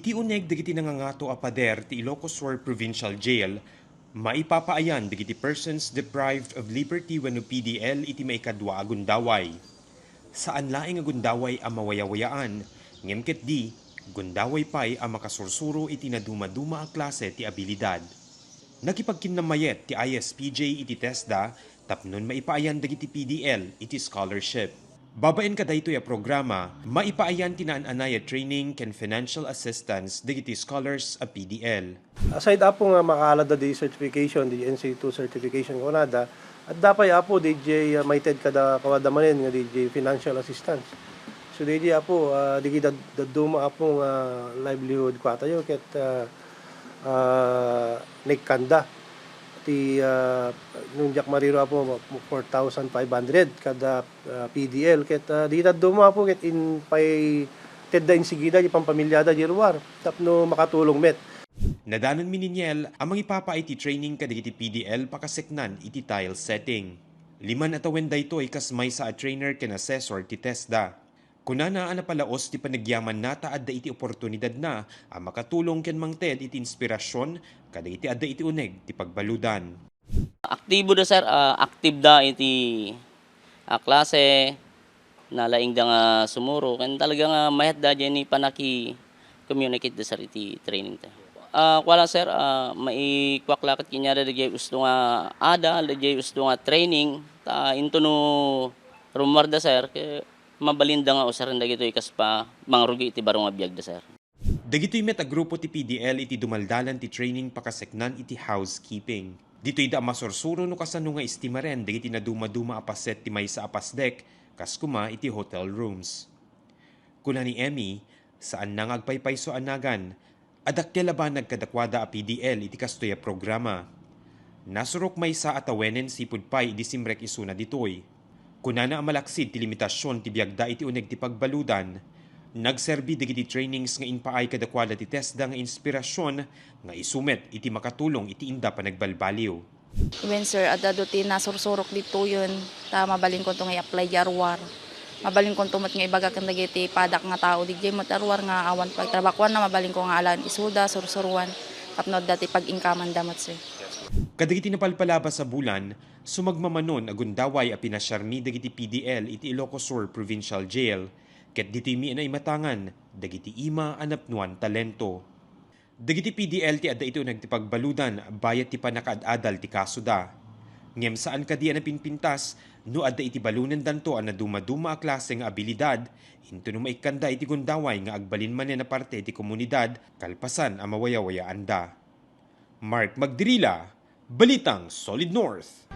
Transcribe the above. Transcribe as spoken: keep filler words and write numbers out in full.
Ti uneg dagiti nangangato a pader ti Ilocos Sur Provincial Jail, maipapaayan dagiti persons deprived of liberty wenno P D L iti maikadua a gundaway. Saan laeng a gundaway a mawayawayaan, ngem ketdi, gundaway pay a makasursuro iti nadumaduma a klase ti abilidad. Nakipagkinnamayet ti I S P J iti TESDA tapnon maipaayan dagiti P D L iti scholarship. Babaen kadaytoy a programa, maipaayan ti naan-anay a training ken financial assistance dagiti scholars a P D L. Aside, Apo, nga makaalada di certification, di N C two certification kunada, adda pay, Apo, D J, ah, maited kada kawada manen nga D J financial assistance. So, D J, Apo, ah, digi dad-, dadduma, Apo, nga livelihood kuatayo ket, ah, ah, naikkanda ti, ah, no diak mariro, Apo, four thousand five hundred kada, ah, P D L. Ket, ah, di dadduma, Apo, ket in pay tedda insigida di pampamilyada di ruar tapno makatulong met. Nadanon Mininiel a mangipapaay ti training kadagiti P D L pakaseknan iti tile setting. Lima a tawen daytoy kas maysa a trainer ken assessor ti TESDA. Kunana a napalaos ti panagyamanna ta adda iti oportunidadna a makatulong ken mangted iti inspirasyon kadagiti adda iti uneg ti pagbaludan. Aktibo da, sir, ah, active da iti, ah, klase, nalaing da nga sumuro, ken talaga nga mayat da diay ni panaki-communicate da, sir, iti training ta. Ah, kuala, sir, ah, maikuak la ket kaniada dagiti usto nga ada, dagiti usto nga training, ta into no rummuar da, sir, ket mabalin da nga usaren dagitoy kas pa mangrugi iti baro nga biag da, sir. Dagitoy met a grupo ti P D L iti dumaldalan ti training pakaseknan iti housekeeping. Ditoy da a masursuro no kasano nga estimaren dagiti nadumaduma a paset ti maysa a pasdek, kas koma iti hotel rooms. Kuna ni Emmy, saanna nga agpaypayso a nagan, a dakkel a banag kadakuada a P D L iti kastoy a programa. Nasurok maysa a tawenen sipud pay idi simrek isuna ditoy. Kunana a malaksid ti limitasion ti biagda iti uneg ti pagbaludan, nagserbi dagiti trainings nga impaay kadakuada ti TESDA nga inspirasyon nga isu met iti makatulong iti inda panagbalbaliw. Wen, sir, adda adu ti nasursurok ditoyen, ta mabalinkonto nga i-apply di aruar. Mabalinkonto met nga ibaga ken dagiti padak nga tao didiay met aruar nga awan pagtrabakuanna, mabalinko nga alaen isuda, sursuruan, tapno adda ti pag-inkamanda met, sir. Kadagiti napalpalabas a bulan, sumagmamanon a gundaway a pinasiarmi dagiti P D L iti Ilocos Sur Provincial Jail, ket ditoymi a naimatangan dagiti ima a napnoan talento. Dagiti P D L ti adda iti uneg ti pagbaludan bayat ti pannakaad-adal ti kasoda. Ngem saan kadi a napinpintas no adda iti balonendanto a nadumaduma a klase nga abilidad, intono maikkanda iti gundaway nga agbalin manen a parte ti komunidad kalpasan a mawayawayaanda. Mark Magdirila, Balitang Solid North.